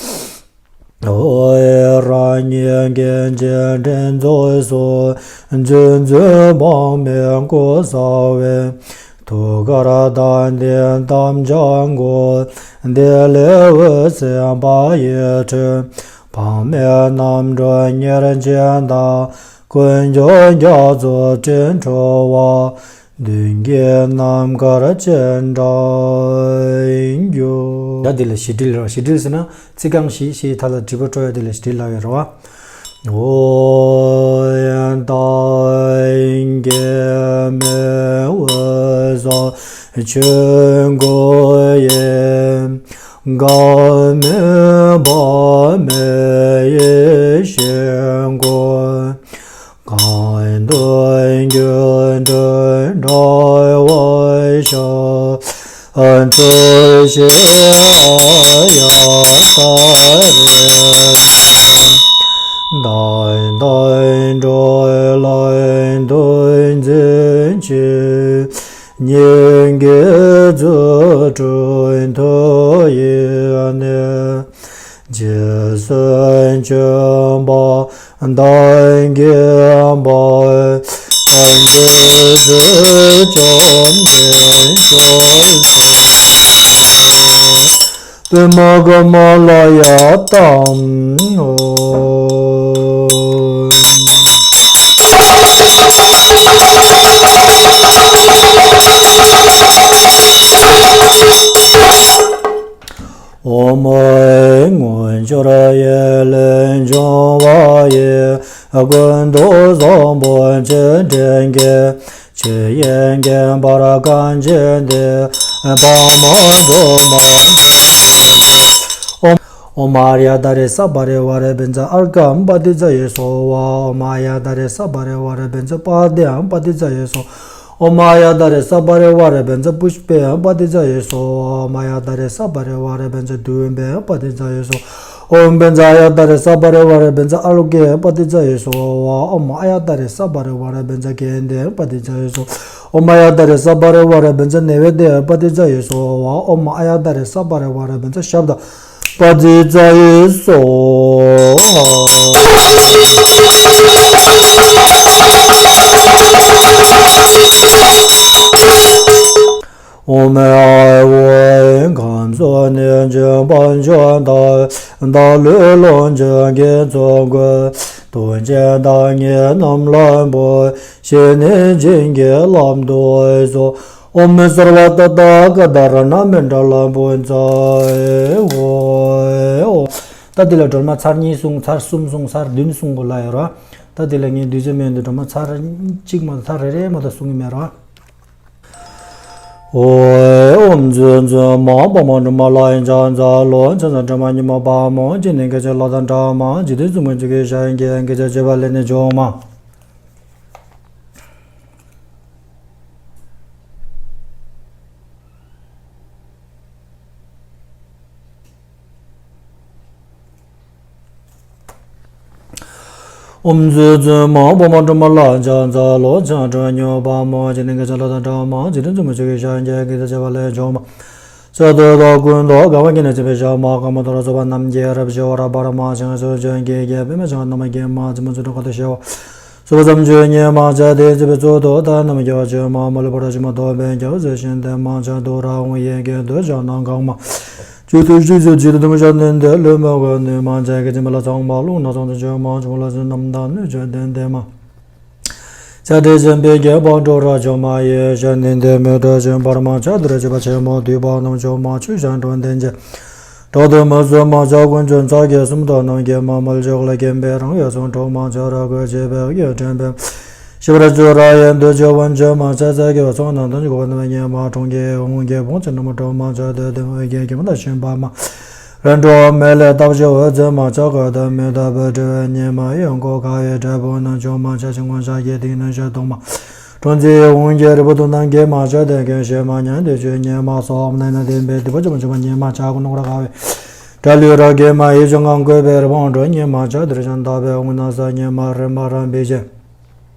རང་ཉིད་སྐད་ཅིག་དྲན་རྫོགས་སུ། རྗེ་བཙུན་འཕགས་མའི་སྐུ་གསལ་བའི། ཐུགས་ཀར་དང་ལྡན་དམ་ཅན་ཀུན། བདེ་ལེགས་འོད་ཟེར་འབར་བའི་ཁྲོད། འཕགས་མའི་རྣམ་གྲོལ་ཉེར་གཅིག་དང་། དཀོན་མཆོག་རྒྱ་མཚོ་སྤྲིན་འཁྲུགས་པ། མདུན་བསྐྱེད་རྣམ་དཀར་སྤྱན་དྲངས་གྱུར། ད་འདི་ལ་ཞི་དྲིལ་རོ། ཞི་དྲིལ་ཟེར་ན་ཚིག་རྐང་བཞི་བཞིའི་མཐའ་ལ་དྲིལ་བུ་སྤྲོ་ཡ་དེ་ལ་ཞི་དྲིལ་ལབ་ཡོད་རེད་བ། ཨོ་ཡ་ཏ་གེ་མེ་ཝེ་ས་ཆོས་སྐུ་ཡེ། འགག་མེད་པ་མེ་ཡེ་ཤེས་སྐུ། གང་དུ་འགྱུ་འགྲོ་འགྲོ་བ་ཤ། ཨ་ཚུལ་ཤེས་ཨ་ཡ་ཏ་རེ། དང་དང་འགྲོ་ལ་དོན་འཛིན་ཅིང་། སྙིང་གི་རྫུ་འཕྲུལ་མཐུ་ཡིས་ནི། རྗེས་སུ་བྱོན་པ་བདག་གིས་འབད། རྗེས་སུ་བྱོན་ནས་བྱོན་ནས། པདྨ་ག་མ་ལ་ཡ་ཏ། ཨོམ། ཨོམ། ཨེ། དངོས་འབྱོར་ཡེ་ལས་འབྱུང་བ་ཡི། ཀུན་ཏུ་བཟང་པོ་ཆེ་འབྲིང་གིས། ཆོས་དབྱིངས་མཁྱེན་པར་གང་བྱེད་དེ། དཔའ་མོ་འགྲོ་མ་འདྲེན་ཨོམ། ཨོ་མ་ཡ་ད་རེ་ས་བ་རེ་ཝ་རེ་བཛྲ་ཨརྒྷཾ་པ་ཏི་ཙ་ཡེ་སྭཱ་ཧཱ། ཨོ་མ་ཡ་ད་རེ་ས་བ་རེ་ཝ་རེ་བཛྲ་པཱ་དྱཾ་པ་ཏི་ཙ་ཡེ་སྭཱ་ཧཱ། ཨོ་མ་ཡ་ད་རེ་ས་བ་རེ་ཝ་རེ་བཛྲ་པུཥྤཾ་པ་ཏི་ཙ་ཡེ་སྭཱ་ཧཱ། ཨོ་མ་ཡ་ད་རེ་ས་བ་རེ་ཝ་རེ་བཛྲ་དྷཱུ་པཾ་པ་ཏི་ཙ་ཡེ་སྭཱ་ཧཱ། ཨོམ་བཛྲ་ཡ་ད་རེ་ས་བ་རེ་ཝ་རེ་བཛྲ་ཨ་ལོ་ཀཾ་པ་ཏི་ཙ་ཡེ་སྭཱ་ཧཱ། ཨོ་མ་ཡ་ད་རེ་ས་བ་རེ་ཝ་རེ་བཛྲ་ཀེ་ཏཾ་པ་ཏི་ཙ་ཡེ་སྭཱ་ཧཱ། ཨོ་མ་ཡ་ད་རེ་ས་བ་རེ་ཝ་རེ་བཛྲ་ནཻ་ཝི་དྱཾ་པ་ཏི་ཙ་ཡེ་སྭཱ་ཧཱ། ཨོ་མ་ཡ་ད་རེ་ས་བ་རེ་ཝ་རེ་བཛྲ་ཤབྡ་པ་ཏི་ཙ་ཡེ་སྭཱ་ཧཱ། ཨོམ་ཨ་ཨོ་ཨེ། ཁམས་གསུམ་གནོད་སྦྱིན་དཔལ་མཆོག་དང་། བདག་བློའི་ལོངས་སྤྱོད་དགེ་ཚོགས་ཀུན། དུས་གཅིག་བདག་ཉིད་རྣམས་ལ་འབུལ། བཞེས་ནས་བྱིན་གྱིས་བརླབ་ཏུ་གསོལ། ཨོམ་སརྦ་ཏ་ཏཱ་ག་ཏ་རཏྣ་མཎྜ་ལ་བྷུ་ཛ་ཧེ་ཧོ། ད་འདི་ལ་སྒྲོལ་མ་ཚར་གཉིས་གསུངས། ཚར་གསུམ་གསུངས། ཚར་བདུན་གསུངས་དགོས་ལ་ཡོད་ར། ད་འདི་ལ་ངས་དུས་ཚོད་མེད་འདུག་སྒྲོལ་མ་ཚར་གཅིག་མ་གཏོགས་ཚར་རེ་རེ་མ་གཏོགས་གསུང་གི་མེད་ར། ཨོ་ཨེ། ཨོམ་བཙུན་བཙུན་མ་དཔའ་མོ་སྒྲོལ་མ་ལྷ་ཡི་ཕྱག་འཚལ་ལོ། ཕྱག་འཚལ་སྒྲོལ་མ་ཉི་མ་དཔའ་མོ། འཇིག་རྟེན་སྐྱེ་མཆེད་ལྷ་དང་འདྲ་མ། འཇིག་རྟེན་གསུམ་མགོན་ཆུ་སྐྱེས་ཞལ་གྱི་སྐད་ཅིག་བརྗོད་པ་ལས་ནི་བྱུང་མ། ཨོམ་བཙུན་བཙུན་མ་དཔའ་མོ་སྒྲོལ་མ་ལྷ་ཡི་ཕྱག་འཚལ་ལོ། ཕྱག་འཚལ་སྒྲོལ་མ་ཉི་མ་དཔའ་མོ། འཇིག་རྟེན་སྐྱེ་མཆེད་ལྷ་དང་འདྲ་མ། འཇིག་རྟེན་གསུམ་མགོན་ཆུ་སྐྱེས་ཞལ་གྱི་སྐད་ཅིག་བརྗོད་པ་ལས་བྱུང་མ། ཕྱག་ཏུ་ཏོག་ཀུན་ཏུ་དགའ་བ་བརྙེས་ནས་བྱིན་པའི་ཞལ་མ། དཀར་མོ་དུང་ལ་སོགས་པ་རྣམས་ཀྱིས་རབ་བྱེ་བ་རབ་འབར་མ། ཕྱག་མཚན་ཆུ་སྐྱེས་ཀྱི་པདྨས་ཕྱག་རྣམས་ཀྱིས་མ། རྩེ་མོ་ཆུ་དྲི་གང་དུ་ཞུ་བ། སོགས་པ་རྩེ་མོ་ཆུ་གཉིས་མ། ཕྱག་དེས་བརྩེགས་པའི་གཙུག་ཏོར་མཐའ་རྣམས་ཀྱི་བར་ཆད་མ། མ་ལུས་པར་ཞི་མ་ཐོབ་པའི་རྒྱལ་བ་སྲས་བཞིའི་གདན་མ། ཕྱག་ཏུ་ར་ཧུ་ཡི་གེ་དུ་ཕྱག་རྣམས་འགེངས་མ། མཆུ་ཏོ་བཞི་བཅུ་གཅིག་ཏུ་གཏུམ་མོའི་ཞལ་ནི་འདི། ལུས་མི་གོས་ནི་མ། ཕྱག་གི་སྦྱིན་པ་ལ་ཚང་མ། རླུང་ནག་ཚང་དུ་བཅོས་མ། ཆུ་བོ་ལ་སོགས་རྣམས་དང་། སྣོད་བཅུད་ལྡན་ལྡན་མ། ཕྱག་བྲིས་བྱིན་པའི་རྒྱན་སྤངས་བྲོ་ར་བྱུང་མ་ཡིན། ཞལ་ནི་འདི་མིག་ཏོ་བཞིན་འབར་མ། ཕྱག་འདི་རུ་བྱེད་པ་ཆེན་མོ་འདུས་པ་རྣམས་བྱུང་མ། ཆུ་ཤིང་དྲུང་ལྡན་གྱི་བྲག་ཏུ་མི་བཟོད་མ། ཕྱག་ཀུན་ཆུ་ཚགས་ཀྱིས་བཟུང་དོ་རྣམས་འགེངས་མ། མལ་ཆོག་ལ་འགེངས་པའི་རང་ཡུལ་སོགས་འཁྲུགས་མ། ཕྱག་ར་གོས་བྱེད་པའི་དབུ་ཡུག་དྲན་པས་ཤེས་པར་གྱུར་ར། ཡལ་དུ་གྱུར་པ་འཇོམས་མ། ཕྱག་འཚལ་དགེ་བའི་ཚོགས་རྣམས་དོན་གྱི་གོ་འཕང་རྣམས་བརྙེས་མ། གྲོང་ཁྱེར་ཧཱུྃ་གི་བུ་ཚོགས་འགྲོ་མ། ཕྱག་འདི་བདེ་བ་ཡི་གེ་གི་མ་དང་བཞིན་པ་མ། རལ་གྲི་མེ་ལྷའི་སྟག་ཞལ་འོད་ཟེར་མ། ཕྱག་གི་དོན་མི་ཐོབ་པའི་དྲི་བ་ཉེས་མ། གཡོན་སྐོར་དགའ་བའི་འབྲས་བུ་རྣམས་འབྱུང་མ། ཕྱག་ཕྱི་ངོས་ཕྱག་གི་ཏིང་ནི་ཞལ་གདུང་མ། ཁྲོ་འཛིན་ཧཱུྃ་གི་རིལ་བུ་དུག་རྣམས་འགེངས་མ། ཕྱག་འདི་གིས་ཞི་མ་ཉམས་ཏེ་ཆོས་ཉིད་མ་སོགས་ནད་ནི་ལྡན་པའི་སྡིག་པ་ཆེན་པོ་འཇོམས་པ་ཉིད་མ། ཕྱག་ཀུན་ནོར་དགའ་བའི་དགྲ་ལུས་རབ་འགེངས་མ། ཡིད་བཞིན་ངང་བཀོད་པའི་རི་བོང་འདྲ་ཉིད་མ། ཕྱག་འདི་རུ་ཞིང་དག་པའི་དབུས་ན་ས་ཉིད་མ། རིག་མ་རིམ་པས་བཅད་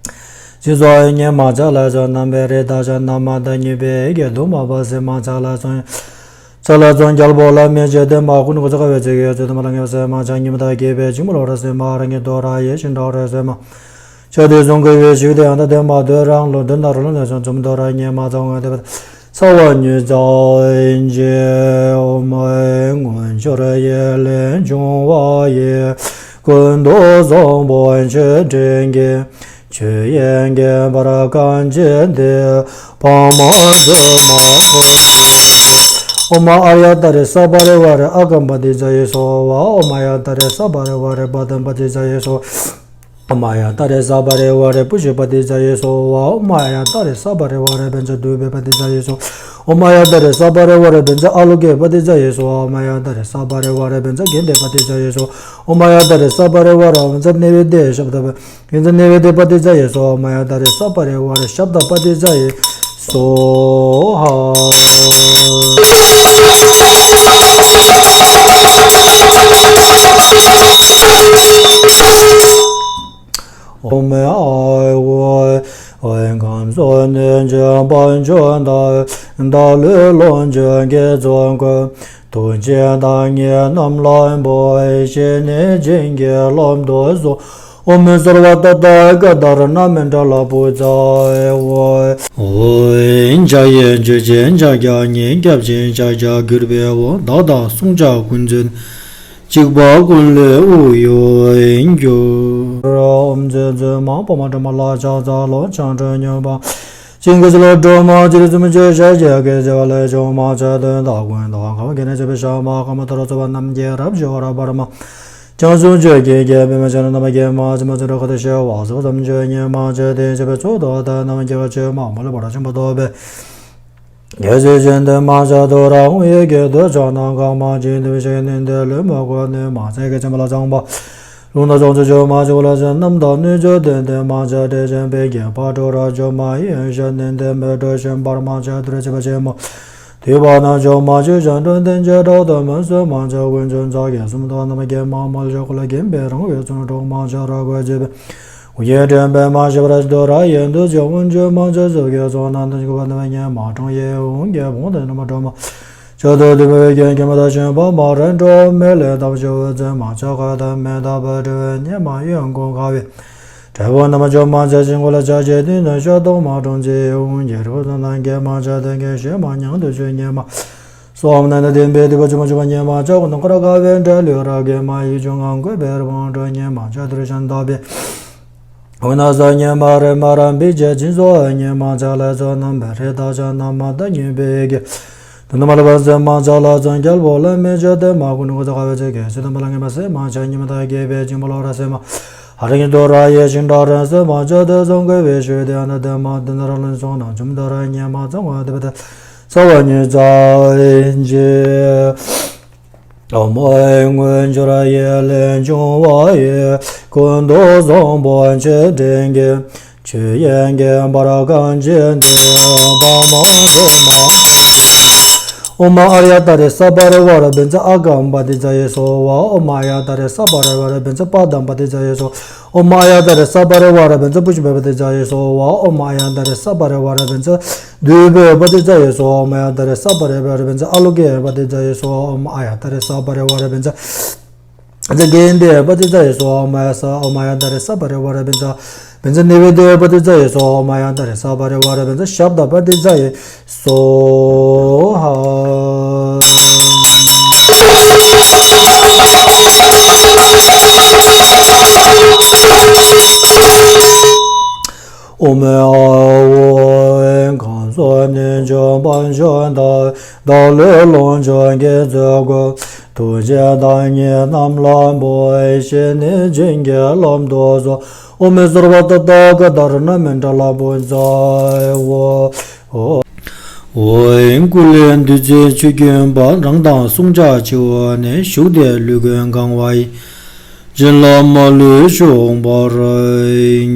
ཅིང་སོགས་ཉིད་མ། ཕྱག་ལ་སོགས་རྣམ་པའི་རིགས་དང་ཕྱག་རྣམ་དང་ཉེས་པའི་ཡི་གེ་དུ་མ་བ་ཟེར་མ། ཕྱག་ལ་སོགས་ཕྱག་ལ་སོགས་རྒྱལ་པོ་ལ་མི་བྱེད་ལྡན་མ། ཀུན་ཏུ་གུས་ཚིག་གི་ཚུལ་དུ་མ་ལ་ངེས་ཟེར་མ། ཕྱག་ཉིད་མ་དང་སྐྱེས་པའི་འཇིགས་མ་ལོག་རབ་ཟེར་མ། རང་གི་དོ་ར་ཡིད་བཞིན་འགྲོགས་རབ་ཟེར་མ། ཕྱག་དུས་གསུང་དགོས་པའི་ཞུས་ཏེ་ཡང་དག་ལྡན་མ་དོན་རང་ལུགས་དོན་དང་རང་ལུགས་ལས་བྱུང་འཛུམ་དོ་ར་སྙེ་མ་ཚང་བའི་དེ་བར་ཚ་བ་ཉུལ་ཙམ་གྱིས། ཨོ་མ་ཡི་དངོས་འབྱོར་ཡེ་ལས་བྱུང་བ་ཡི། ཀུན་ཏུ་བཟང་པོ་མཆོད་སྤྲིན་གྱི། ཆོས་དབྱིངས་ཀྱི་བར་གང་ཇི་འདི་བག་མ་མཛོད་མ་ཐོབ་ཅིག། ཨོ་མ་ཨཱརྱ་ཏཱ་རེ་སབ་པ་རི་ཝཱ་རེ་ཨ་ཀམ་པ་ཏི་ཙ་ཡེ་སྭཱ་ཧཱ། ཨོ་མ་ཡ་ཏཱ་རེ་སབ་པ་རི་ཝཱ་རེ་པ་དམ་པ་ཏི་ཙ་ཡེ་སྭཱ་ཧཱ། ཨོ་མ་ཡ་ཏཱ་རེ་སབ་པ་རི་ཝཱ་རེ་པུཥྤ་པ་ཏི་ཙ་ཡེ་སྭཱ་ཧཱ། ཨོ་མ་ཡ་ཏཱ་རེ་སབ་པ་རི་ཝཱ་རེ་བཛྲ་དྷཱུ་པེ་པ་ཏི་ཙ་ཡེ་སྭཱ་ཧཱ། ཨོ་མ་ཡ་ཏཱ་རེ་སབ་པ་རི་ཝཱ་རེ་བཛྲ་ཨ་ལོ་ཀེ་པ་ཏི་ཙ་ཡེ་སྭཱ་ཧཱ། ཨོ་མ་ཡ་ཏཱ་རེ་སབ་པ་རི་ཝཱ་རེ་བཛྲ་གྷནྟེ་པ་ཏི་ཙ་ཡེ་སྭཱ་ཧཱ། ཨོ་མ་ཡ་ཏཱ་རེ་སབ་པ་རི་ཝཱ་རེ་བཛྲ་ནེ་ཝི་དྱེ་ཤབྡ་པ། ཨིན་ཛ་ནེ་ཝི་དྱེ་པ་ཏི་ཙ་ཡེ་སྭཱ་ཧཱ། ཨོ་མ་ཡ་ཏཱ་རེ་སབ་པ་རི་ཝཱ་རེ་ཤབྡ་པ་ཏི་ཙ་ཡེ་སྭཱ་ཧཱ། ཨོ་མ་ཨཱཿཧཱུྃ་ཧཱུྃ་ཁམས་གསུམ་གནོད་སྦྱིན་དཔལ་འབྱོར་དང་། བདག་བློའི་ལོངས་སྤྱོད་དགེ་ཚོགས་ཀུན། ཐུགས་རྗེས་བདག་ཉིད་རྣམས་ལ་འབུལ། བཞེས་ནས་བྱིན་གྱིས་བརླབ་ཏུ་གསོལ། ཨོཾ་སརྦ་ཏ་ཏ་ག་དྷ་རཏྣ་མཎྜ་ལ་པུཥ་ཨ་ཨོ། ཨོཾ་འཇའ་ཡི་རྒྱུད་ཀྱི་ཕྱག་རྒྱ་གཉིས། སྐྱབས་ཀྱི་ཕྱག་རྒྱ་གུ་རུ་པའི་དབང་། བདག་དང་བསྲུང་བྱ་ཀུན་འཛིན་གཅིག་པ་ཀུན་ལས་དབུགས་དབྱུང་གྱུར། ཨོཾ་རྗེ་བཙུན་མ་འཕགས་མ་སྒྲོལ་མ་ལ་ཕྱག་འཚལ་ལོ། བྱང་ཁྲོ་སྙོམས་པར་བྱིན་གྱིས་བརླབ། སྒྲོལ་མ་སྤྱན་རས་གཟིགས་མཆོད་བཤད་བྱེད་ཀྱི་བྱ་བ་ལས་བྱུང་མ་ཆགས་དོན་དག་ཀུན་དང་། གང་བ་གང་ནས་བྱོན་པའི་ཕྱག་མ་ཁ་མ་ཐོ་ར་ཚོགས་པ་རྣམས་ཀྱི་རབ་ཞི་བར་བར་མ། བྱང་སེམས་ཆོས་ཀྱི་རྒྱལ་པོས་མི་ཕྱེད་ལ་རྣམ་པར་རྒྱལ་མ་ཕྱིན་པ་ཚུ་ར་ཁ་ཏུ་ཤེས་པ་སོགས་བསམ་བརྗོད་ཉིད་མ་བྱས་ཏེ་བྱས་པའི་ཚོགས་དང་ལྡན་རྣམས་ཀྱི་ཆོས་མང་པོ་ལ་བར་ཆེན་པོ་ཐོབ་པའི་རྒྱལ་སྲས་བཞིན་དུ་མ་ཆགས་ཐོ་རངས་ཡི་གེ་ཏུ་ཕྱག་ན་འགག་མ་བྱིན་ཏེ་བཞེས་ནས་འདི་ལུས་མི་བསྐོར་ནས་མ་ཚད་གལ་ཆེན་པོ་ལ་བརྩམས་པ། ལུང་དང་ཕྱོགས་བཅུའི་ཆོས་མང་ཆེ་བ་ལ་བཞེས་རྣམས་དང་ནུས་ཕྱོགས་ལྡན་ཏེ་མ་ཆགས་དྲི་ཞིམ་པའི་རྒྱན་ཕ་སྤྲོ་ར་བཅོས་མ་ཡིན་ཞེས་ནན་ཏན་མི་སྤྲོ་ཞིམ་པར་མ་ཆགས་ཐུར་བྱེད་པ་ཆེན་མོ། དུས་པ་ན་ཆོས་མ་ཆོས་ཞིང་འགྲོ་འདི་འཇའ་གྲགས་དུ་མི་སོན་མ་ཆགས་དཀོན་མཆོག་ཕྱག་རྒྱ་གསུམ་དང་རྣམ་རྒྱལ་མ་མོལ་ཞིང་ཁོ་ལ་འགེམས་པའི་རང་གི་བརྩོན་འགྲུས་མ་ཆགས་ར་བཀོད་བྱེད་པའི། དགུ་བརྒྱའི་དྲན་པས་མ་ཤེས་པར་ཤི་དོ་ར་ཡིན་དུ་ཆོས་དབང་ཕྱུག་མ་ཆགས་ཟབ་རྒྱས་ཚོགས་རྣམས་དང་བཅས་པ་རྣམ་པ་ཉིད་མ་གྲོངས་ཡེ་འོང་གི་བོང་དང་རྣམ་པ་སྒྲོལ་མ། ཆོས་ཐོག་ཏུ་བོད་ཀྱི་མཁན་པོ་དང་ཤན་པ་མ་རན་གྲོ་མེ་ལས་དམ་ཆོས་འཛིན་མ་ཆགས་ཁ་དམ་མེ་ད་བུ་དྲི་བའི་ཉི་མ་གཡོན་དགོན་ཁ་བའི། དྲེད་པོ་རྣམ་པ་ཆོས་མ་ཆགས་ཤིང་ཁོ་ལ་ཆགས་ཀྱི་དུས་ནི་ཤ་སྟག་མ་གྲོངས་ཅི་འོང་གི་རི་བོ་དང་ནང་གི་མ་ཆགས་དོན་གྱི་ཤེས་མ་མྱང་དུ་ཆོས་ཉི་མ། སོམ་ནན་ཏན་པའི་དུས་པ་ཆུ་མ་ཆུ་མ་ཉི་མ་ཆགས་ཀུན་ཏུ་ཀ་ར་ཀ་བའི་འདྲ་ལུས་ར་གི་མ་ཡི་ཆུ་ངང་བཀོད་པའི་རི་བོང་འགྲོ་ཉི་མ་ཆགས་དུར་ཤན་ད་པའི། འོ་ན་ས་ཉི་མ་རེ་མ་ར་འབིགས་བྱེད་སྦྱིན་སོགས་ཉི་མ་ཆགས་ལ་སོགས་རྣམ་པའི་རི་དྭགས་ཤ་ན་མ་ད་ཉུལ་བའི་གི། དོན་དུ་མ་ལ་བ་སེ་མ་ཆགས་ལ་ཚོན་རྒྱལ་པོ་ལ་མི་ཆོས་དེ་མ་ཀུན་ནུ་ཀུ་ཚ་ཁ་བའི་ཚེ་གེ་སུ་དམ་པ་ལ་ངེས་པ་སེ་མ་ཆགས་ཉི་མ་ད་རྒྱས་པའི་སྦྱིན་པ་ལོ་ར་སེ་མ། ཧ་ར་ཉི་དོ་ར་ཡེ་ཤིང་འདྲ་རན་སེ་མ་ཆགས་དེ་བཟང་དགོས་པའི་ཤོད་དེ་ཨ་ན་དེ་མ་དེ་ན་ར་ལོན་སོང་ན་བཅུམ་དོ་ར་ཉི་མ་ཚང་བ་དེ་བ་དེ། ཚ་བ་ཉུལ་ཙམ་གྱིས། ཨོཾ་ཨཱཿཧཱུྃ་སྔོན་འགྱུར་ཡེ་ལས་བྱུང་བ་ཡི། ཀུན་ཏུ་བཟང་པོ་མཆོད་སྤྲིན་གྱི། ཆོས་དབྱིངས་ཀྱི་བར་གང་ཇི་འདི་བག་མ་མཛོད་མ་ཐོབ་ཅིག། ཨོཾ་ཨཱརྱ་ཏཱ་རེ་སབ་པ་རི་ཝཱ་རེ་བཛྲ་ཨ་ཀམ་པ་ཏི་ཙ་ཡེ་སྭཱ་ཧཱ། ཨོཾ་ཨཱརྱ་ཏཱ་རེ་སབ་པ་རི་ཝཱ་རེ་བཛྲ་པ་དམ་པ་ཏི་ཙ་ཡེ་སྭཱ་ཧཱ། ཨོཾ་ཨཱརྱ་ཏཱ་རེ་སབ་པ་རི་ཝཱ་རེ་བཛྲ་པུཥྤ་པ་ཏི་ཙ་ཡེ་སྭཱ་ཧཱ། ཨོཾ་ཨཱརྱ་ཏཱ་རེ་སབ་པ་རི་ཝཱ་རེ་བཛྲ་དྷཱུ་པེ་པ་ཏི་ཙ་ཡེ་སྭཱ་ཧཱ། ཨོཾ་ཨཱརྱ་ཏཱ་རེ་སབ་པ་རི་ཝཱ་རེ་བཛྲ་ཨ་ལོ་ཀེ་པ་ཏི་ཙ་ཡེ་སྭཱ་ཧཱ། ཨོཾ་ཨཱརྱ་ཏཱ་རེ་སབ་པ་རི་ཝཱ་རེ་བཛྲ་བཛྲ་གྷནྟེ་པ་ཏི་ཙ་ཡེ་སྭཱ་ཧཱ། ཨོཾ་ཨཱརྱ་ས་ཨོཾ་ཨཱརྱ་ཏཱ་རེ་སབ་པ་རི་ཝཱ་རེ་བཛྲ་བཛྲ་ནེ་ཝི་དྱེ་པ་ཏི་ཙ་ཡེ་སྭཱ་ཧཱ། ཨོཾ་ཨཱརྱ་ཏཱ་རེ་སབ་པ་རི་ཝཱ་རེ་བཛྲ་ཤབྡ་པ་ཏི་ཙ་ཡེ་སྭཱ་ཧཱ། ཨོཾ་ཨཱཿཧཱུྃ་ཁམས་གསུམ་གནོད་སྦྱིན་དཔལ་འབྱོར་དང་། བདག་བློའི་ལོངས་སྤྱོད་དགེ་ཚོགས་ཀུན། ཐུགས་རྗེས་བདག་ཉིད་རྣམས་ལ་འབུལ། བཞེས་ནས་བྱིན་གྱིས་བརླབ་ཏུ་གསོལ། ཨོཾ་སརྦ་ཏ་ཏ་ག་དྷ་རཏྣ་མཎྜ་ལ་པུཥ་ཨ་ཨོ། ཨོཾ་སྐུ་ལས་བདུད་རྩིའི་ཆུ་རྒྱུན་འབབ། རང་དང་བསྲུང་བྱ་འཆི་བ་ནས། ཞུགས་ཏེ་ལུས་ཀུན་གང་བ་ཡི། བྱིན་རླབས་མ་ལུས་ཤོང་བར་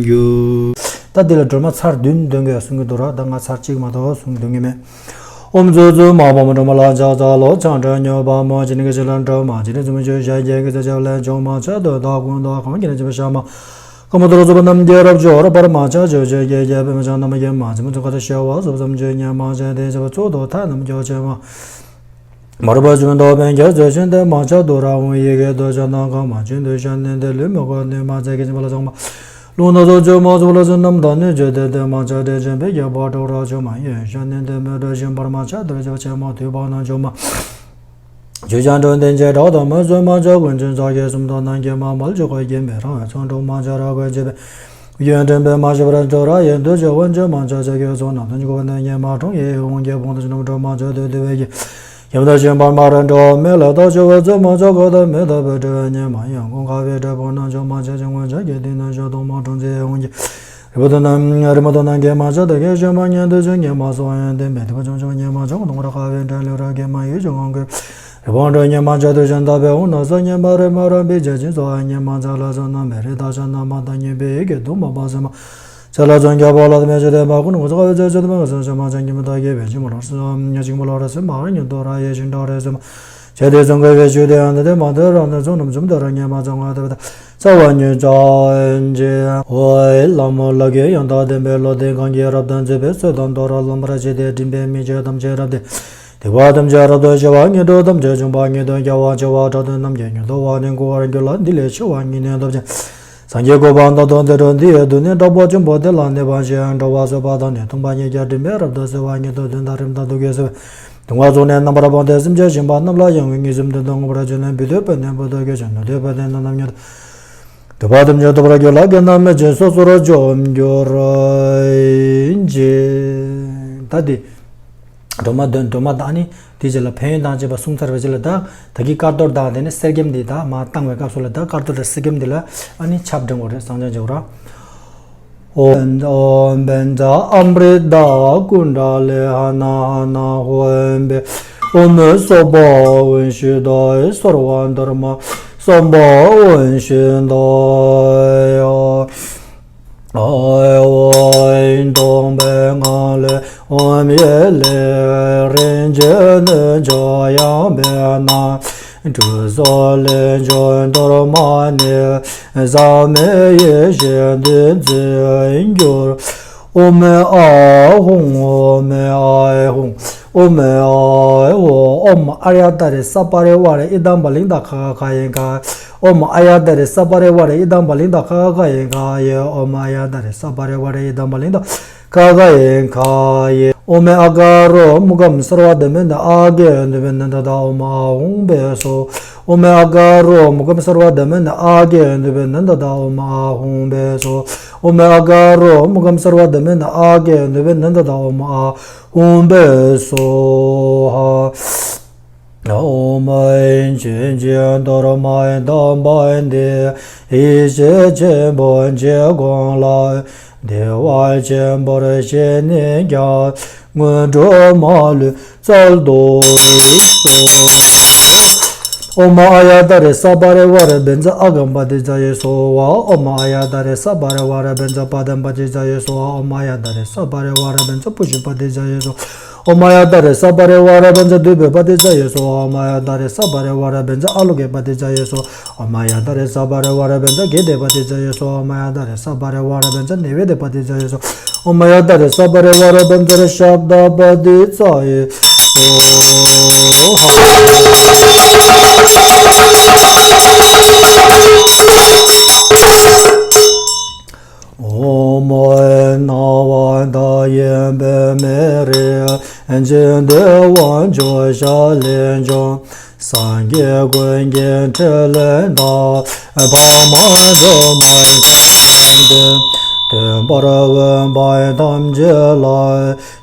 འགྱུར། ད་འདི་ལ་སྒྲོལ་མ་ཚར་བདུན་འདོན་དགོས་གསུང་གི་འདུག་ར། ད་ང་ཚར་གཅིག་མ་གཏོགས་གསུང་འདོན་གི་མེད། ཨོཾ་ཙུ་ཙུ་མ་འཕགས་མ་སྒྲོལ་མ་ལ་ཕྱག་འཚལ་ལོ། བྱང་ཁྲོ་སྙོམས་པར་མོས་བྱིན་གྱིས་བརླབ། སྒྲོལ་མ་སྤྱན་རས་གཟིགས་མཆོད་བཤད་རྒྱལ་གྱི་ཚེ་ཆབ་ལས་བྱུང་མ་ཆགས་དོན་དག་ཀུན་དང་གང་བ་གང་ནས་བྱོན་པའི་ཕྱག་མ། ཀ་མ་ཏོ་ར་ཚོགས་པ་རྣམས་ཀྱི་རབ་འབྱོར་བར་མ་ཆགས་ཆོས་ཀྱི་རྒྱལ་པོས་མི་ཕྱེད་རྣམ་པར་རྒྱལ་མ་ཕྱིན་པ་ཚུ་ཁ་ཏུ་ཤེས་པ་སོགས་བསམ་བརྗོད་ཉིད་མ་བྱས་ཏེ་བྱས་པའི་ཚོགས་དང་ལྡན་རྣམས་ཀྱི་ཆོས་མ། མ་རིག་པ་ཆུ་མེ་ཏོག་ཕན་ཁྱེར་ཚོས་བྱིན་ཏེ་མ་ཆགས་དུ་ར་འོང་ཡི་གེ་ཏུ་ཕྱག་ན་འགག་མ་བྱིན་ཏེ་བཞེས་ནས་འདི་ལུས་མི་བསྐོར་ནས་མ་ཚད་གལ་ཆེན་པོ་ལ་བརྩམས་པ། རླུང་རྟ་སོགས་ཆོས་མ་ཚོགས་ལ་སོགས་རྣམས་དང་ནི། ཆོས་དེ་དེ་མ་ཆགས་དེ་བཞིན་པའི་ཁྱད་པར་གྲོགས་ར་ཆོས་མ་ཡིན། ཞལ་ནས་དེ་མི་འགྲོ་ཞིང་བར་མ་ཆད་དེར་ཆགས་ཆད་མ་ཐུལ་བ་ན་ཆོས་མ། ཆོས་ཀྱང་གྲོལ་དེ་འཇིགས་སྐྲག་དང་མི་བཟོད་མ་ཆགས་ཀུན་གྱི་ཚོགས་ཀྱིས་གསུམ་དང་ནང་གི་མ་མོལ་ཆོས་གོས་ཀྱིས་མི་རངས་པའི་ཚོགས་དྲུག་མ་ཆགས་ར་གོས་བྱས་པའི། ཡོན་ཏན་པས་མ་ཞི་བར་འགྲོ་ར་ཡོན་ཏན་ཆོས་དབང་ཆོས་མ་ཆགས་ཆོས་ཀྱི་ཚོགས་རྣམས་དོན་གྱི་གོ་བ་ནས་ཉེས་མ་གྲོང་ཡེ་འོང་གི་བོང་དང་ཞིང་འགྲོ་མ་ཆགས་དུས་དུ་བའི་གི། ཡུམ་དང་ཞིང་པར་མ་ར་འགྲོ་མེད་ལ་བདག་ཆོས་བ་ཚོད་མ་ཆགས་གོ་དང་མེད་ལྟ་བུའི་འབྲེལ་བའི་ཉེས་མ་ཡང་ཀུན་དགའ་བའི་འབྲས་བུ་རྣམས་ཆོས་མ་ཆགས་ཤིང་ངོ་མཆོག་གི་དུས་ན་ཆོས་དང་མ་གྲོང་ཚེ་འོང་གི། རི་བོ་དང་རི་མོ་དང་ནམ་མཁའི་མ་ཆགས་དེ་སྐད་ཤོད་མ་ཉན་དུ་ཆོས་ཉན་མ་སོང་ཡོན་ཏན་མེད་དེ་བ་ཆུང་ཆུང་ཉན་མ་ཆོག་གདོང་ར་ཁ་བའི་འདྲེན་ལུས་ར་སྐད་མ་ཡོད་ཅིང་ངང་གི་རི་བོང་འགྲོ་ཉན་མ་ཆོག་དུ་ཞིང་ལྟ་བའི་འོང་ན་ས་ཉན་མ་རེ་མ་ར་འབིགས་བྱ་ཅིང་སོ་ཨ་ཉན་མ་ཆགས་ལ་སོ་ན་མེ་རེ་ད་ཆ་ན་མ་ད་ཉན་པའི་ཡི་གེ་དུ་མ་པ་སེ་མ་ཆ་ལ་ཚོན་རྒྱ་པོ་ལ་དམེ་ཆོས་དེ་མ་ཀུན་ངོ་ཚ་བའི་ཚེ་ཆོས་དེ་མ་ག་སོང་ཆ་མ་ཆ་ཉི་མ་ད་གི་བའི་ཅིང་མ་ལ་སོ་ཉ་ཅིང་མ་ལ་ར་སེ་མ་ར་ཉན་དོ་ར་ཡེ་ཞིང་འདྲ་རེ་སེ་མ། ཆེ་དེ་ཚོང་གི་བེད་སྤྱོད་དེ་ཡང་དེ་དེ་མ་དེ་རང་དེ་ཚོང་རྣམས་འཇོམས་དེ་རང་ཉན་མ་ཚང་ང་དེ་བ་དེ་རྩ་བ་ཉིད་ཅན་གྱི་འོ་ལ་མོ་ལ་གི་ཡང་དག་ལྡན་པའི་བློ་དེ་གང་གིས་རབ་དང་མཛེས་པའི་ཚོད་དང་དོ་ར་ལམ་པར་བྱས་ཏེ་དྲན་པའི་མི་ཆོས་ཐམས་ཅད་རབ་སྟེ། སྡིག་པ་ཐམས་ཅད་རབ་ཏུ་ཞི་བ་ངན་འགྲོ་ཐམས་ཅད་བྱུང་བ་ངན་དུ་འགྱུར་བ་འཆི་བ་དྲག་ཏུ་རྣམས་ཀྱི་མྱུར་དུ་བ་ནི་འགུལ་བར་འགྱུར་ལ་འདི་ལས་ཆེ་བ་ངེས་ནས་ཐོབ་ཅིང་། སངས་རྒྱས་གོ་འཕང་དང་དོན་དེ་འགྲོ་འདི་ཡི་དུས་ནི་དྲག་པོ་ཆེན་པོ་དེ་ལ་གནས་པ་ཞེས་འགྲོ་བ་བཟོད་པ་དང་ནི་མཐུན་པ་ཉིད་ཀྱང་དྲན་པས་རབ་ཏུ་གསལ་བ་ཉིད་དུ་དོན་དང་རིམ་དང་སྡུག་གི་སེལ་བའི་གདུང་བ་རྫོགས་ནས་རྣམ་པར་སྤངས་ཏེ་སེམས་ཅན་གཞན་པ་རྣམས་ལ་ཡང་དངོས་སུ་དོན་དུ་མངོན་པར་བྱས་ནས་བུ་དུ་བུ་ནས་བུ་དུ་གྱུར་ཅིང་ནུ་དུ་བུ་དུ་ནུ་རྣམས་ཉིད་དུ་སྒྲུབ་པ་ཐམས་ཅད་ཐོབ་པར་འགྱུར་ལ་དགེ་རྣམས་མི་བྱེད་སོ་སོར་འཇོམས་འགྱུར་ཅིག་ད་འདི། སྒྲོལ་མ་འདོན། སྒྲོལ་མ་དང་ནི་དེ་རྗེས་ལ་ཕན་ཡོན་དང་བཅས་པ་གསུངས་ཚར་བའི་རྗེས་ལ་ད་ད་གིན་དཀར་གཏོར་དང་དེ་ནས་གསེར་སྐྱེམས་འདི་དག་མར་བཏང་བའི་སྐབས་སུ་ལ་ད་དཀར་གཏོར་དང་གསེར་སྐྱེམས་འདི་ལ་ཨ་ནི་ཆབ་འབྲིང་བ་རེད། བསང་ཆང་བྱེད་དགོས་ར། ཨོམ་བཛྲ་ཨམྲིཏ་ཀུནཌ་ལི་ཧ་ན་ཧ་ན་ཧོམ་བེ། ཨོམ་སོ་པ་ཨོན་ཤི་ད་སོར་བ་དྷརྨ་སོ་པ་ཨོན་ཤི་ད་ཡ། ཨོ་ཨོ་སྟོང་པའི་ངང་ལས་ཨོམ་ཡེ་ལས་རིན་ཆེན་ནི་ཇོ་ཡང་བེ་ན། དྲུག་སོགས་ལས་འབྱུང་གཏོར་མ་ནི། ཟག་མེད་ཡེ་ཤེས་བདུད་རྩིར་གྱུར། ཨོ་མ་ཨ་ཧུང་ཨོ་མ་ཨ་ཧུང་ཨོ་མ་ཨ་ཧུང་། ཨོ་མ་ཨཱརྱ་ཏ་རེ་ས་པ་རེ་ཝ་རེ་ཨི་དམ་བ་ལིང་ད་ཁ་ཁ་ཁ་ཡེ་ཁ། ཨོ་མ་ཨཱརྱ་ཏ་རེ་ས་པ་རེ་ཝ་རེ་ཨི་དམ་བ་ལིང་ད་ཁ་ཁ་ཁ་ཡེ་ཁ་ཡེ། ཨོ་མ་ཨཱརྱ་ཏ་རེ་ས་པ་རེ་ཝ་རེ་ཨི་དམ་བ་ལིང་ད་ཁ་ཁ་ཡེ་ཁ་ཡེ། ཨོ་མ་ཨ་ཀ་རོ་མུ་ཁམ་སརྦ་དྷརྨ་ཨ་ག་ནུ་བེ་ནནྡ་ཨོ་མ་ཨ་ཧུང་བེ་སོ། ཨོ་མ་ཨ་ཀ་རོ་མུ་ཁམ་སརྦ་དྷརྨ་ཨ་ག་ནུ་བེ་ནནྡ་ཨོ་མ་ཨ་ཧུང་བེ་སོ། ཨོ་མ་ཨ་ཀ་རོ་མུ་ཁམ་སརྦ་དྷརྨ་ཨ་ག་ནུ་བེ་ནནྡ་ཨོ་མ་ཨ་ཧུང་བེ་སོ་ཧ། ཨོ་མ་ཡེ་ཤེས་ཀྱི་གཏོར་མ་དམ་པ་འདི། ཡེ་ཤེས་ཆེན་པོ་འཇིག་གོང་ལ། བདེ་བ་ཆེན་པོར་གཤེགས་ནས་ཀྱང་། དངོས་གྲུབ་མ་ལུས་སྩལ་དུ་གསོལ། ཨོ་མ་ཨཱརྱ་ཏ་རེ་ས་པ་རེ་ཝ་རེ་བཛྲ་ཨ་གམ་པ་ཏི་ཙ་ཡེ་སྭཱ་ཧཱ། ཨོ་མ་ཨཱརྱ་ཏ་རེ་ས་པ་རེ་ཝ་རེ་བཛྲ་པ་དམ་པ་ཏི་ཙ་ཡེ་སྭཱ་ཧཱ། ཨོ་མ་ཨཱརྱ་ཏ་རེ་ས་པ་རེ་ཝ་རེ་བཛྲ་པུ་ཤི་པ་ཏི་ཙ་ཡེ་སྭཱ་ཧཱ། ཨོ་མ་ཨཱརྱ་ཏ་རེ་ས་པ་རེ་ཝ་རེ་བཛྲ་དུད་འགྲོ་པ་ཏི་ཙ་ཡེ་སྭཱ་ཧཱ། ཨོ་མ་ཨཱརྱ་ཏ་རེ་ས་པ་རེ་ཝ་རེ་བཛྲ་ཨ་ལོ་ཀེ་པ་ཏི་ཙ་ཡེ་སྭཱ་ཧཱ། ཨོ་མ་ཨཱརྱ་ཏ་རེ་ས་པ་རེ་ཝ་རེ་བཛྲ་གེ་ཏེ་པ་ཏི་ཙ་ཡེ་སྭཱ་ཧཱ། ཨོ་མ་ཨཱརྱ་ཏ་རེ་ས་པ་རེ་ཝ་རེ་བཛྲ་ནེ་ཝེ་ཏེ་པ་ཏི་ཙ་ཡེ་སྭཱ་ཧཱ། ཨོ་མ་ཨཱརྱ་ཏ་རེ་ས་པ་རེ་ཝ་རེ་བཛྲ་ཤབྡ་པ་ཏི་ཙ་ཡེ་སྭཱ་ཧཱ། ཨོ་མ་སྣང་བ་མཐའ་ཡས་པདྨའི་རིགས། འཇིག་རྟེན་དབང་ཕྱུག་ཞལ་ལས་བྱུང་། སངས་རྒྱས་ཀུན་གྱི་ཕྲིན་ལས་དང་། འཕགས་མ་སྒྲོལ་མ་ཐམས་ཅད་འདུས། འདུས་པར་འོས་པ་ཐམས་ཅད་ལ།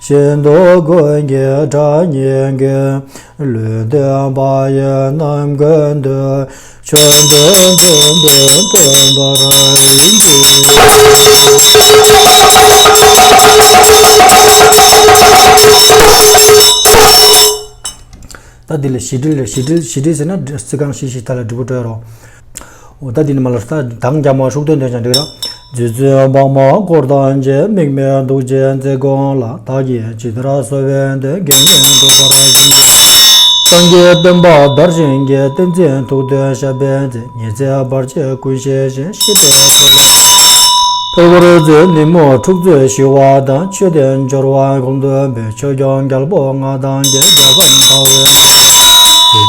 ཤིན་ཏུ་མཁོ་བའི་དགྲ་གཉེན་གྱིས། ལུས་རྟེན་པ་ཡི་རྣམ་ཀུན་བཏུལ། ཆོས་འདི་འཛིན་པས་ཕན་པར་འགྱུར། ད་འདི་ལ་ཞི་དྲིལ་རེད། ཞི་དྲིལ་ཞི་དྲིལ་ཟེར་ན་ཙི་གང་ཞི་ཞི་ད་ལ་འབྲས་བུ་སྤྲོད་རོགས། འོ་ད་འདི་ནི་མ་ལ་ད་དང་རྒྱ་མ་ཤུགས་བཏོན་འདོན་ཀྱང་འགྲིག་ར། རྗེ་བཙུན་འཕགས་མ་འཁོར་དང་བཅས། དམིགས་མེད་ཐུགས་རྗེའི་མཛད་སྒོ་ལ། བདག་གིས་ཇི་ལྟར་གསོལ་བའི་དོན། འགལ་མེད་འགྲུབ་པར་ཤོག། སངས་རྒྱས་བསྟན་པ་དར་ཞིང་རྒྱས། བསྟན་འཛིན་ཐུགས་མཐུན་ཞབས་པད་མཛད། ཉི་ཚེ་བར་ཆད་ཀུན་ཞི་ཞིང་། ཞི་བདེའི་འཁོར་ལོ་འཕེལ་འཁོར་མཛད། ནད་མུག་འཁྲུག་རྩོད་ཞི་བ་དང་། ཆོས་ལྡན་འབྱོར་བ་ཀུན་སྟོན་པའི། ཆོས་སྐྱོང་རྒྱལ་པོ་ང་དང་མཁྱེན། རྒྱལ་ཁམས་དང་བའི་ནང་། ཇི་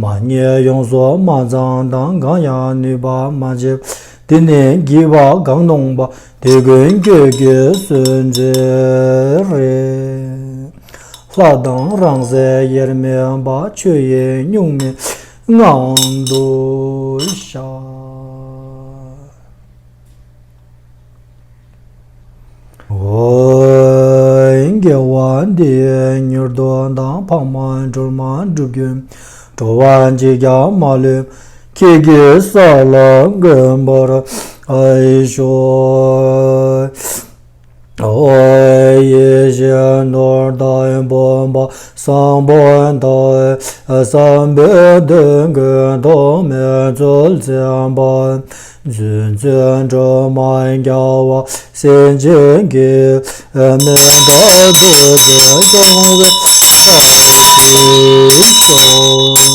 མ་རྙེད་ཡོངས་སུ་མ་ཚང་དང་། གང་ཡང་ནུས་པ་མ་བྱས་པ། དེ་ནི་བགྱིས་པ་གང་གནང་བ། དེ་ཀུན་ཁྱོད་ཀྱིས་གསོལ་མཛད་རེ། ལྷ་དང་རང་སྲས་དབྱེར་མེད་པ། ཆོས་དབྱིངས་གཉུག་མའི་ངང་དུ་ཤར། ཨོ། དགེ་བ་འདིས་མྱུར་དུ་བདག་འཕགས་མ་སྒྲོལ་མ་སྒྲུབ་རྒྱུ། འགྲོ་བ་གཅིག་ཀྱང་མ་ལུས་པ། ཁྱེད་ཀྱི་ས་ལ་འགོད་པར་ཤོག། ཨོ། ཡེ་ཤེས་ནོར་དང་ཕུན་པ་བཟང་པོ་དང་། བསམ་པའི་དོན་ཀུན་ཐོགས་མེད་ཚུལ་འཛིན་པ། རྫུ་འཕྲུལ་སྒྲོལ་མ་རྒྱལ་བ་སྲས་ཆེན་གྱི། མི་འདའ་ཐུགས་རྗེས་སྐྱོང་བའི་ཕྱག་ཕུལ་ཤོག།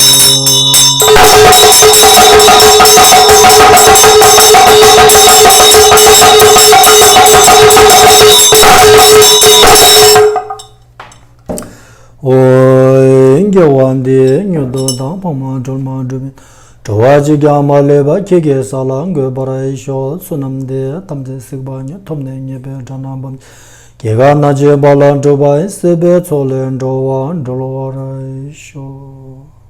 ཨོ། དགེ་བ་འདིས་མྱུར་དུ་བདག་འཕགས་མ་སྒྲོལ་མ་སྒྲུབ་པའི། འགྲོ་བ་གཅིག་ཀྱང་མ་ལུས་པ། ཁྱེད་ཀྱི་ས་ལ་འགོད་པར་ཤོག། བསོད་ནམས་འདི་ཡིས་ཐམས་ཅད་གཟིགས་པ་ཉིད། ཐོབ་ནས་ཉེས་པའི་དགྲ་རྣམས་ཕམ་བྱས། སྐྱེ་རྒ་ན་འཆིའི་རྦ་རླབས་འཁྲུགས་པ་ཡི། སྲིད་པའི་མཚོ་ལས་འགྲོ་བ་སྒྲོལ་བར་ཤོག།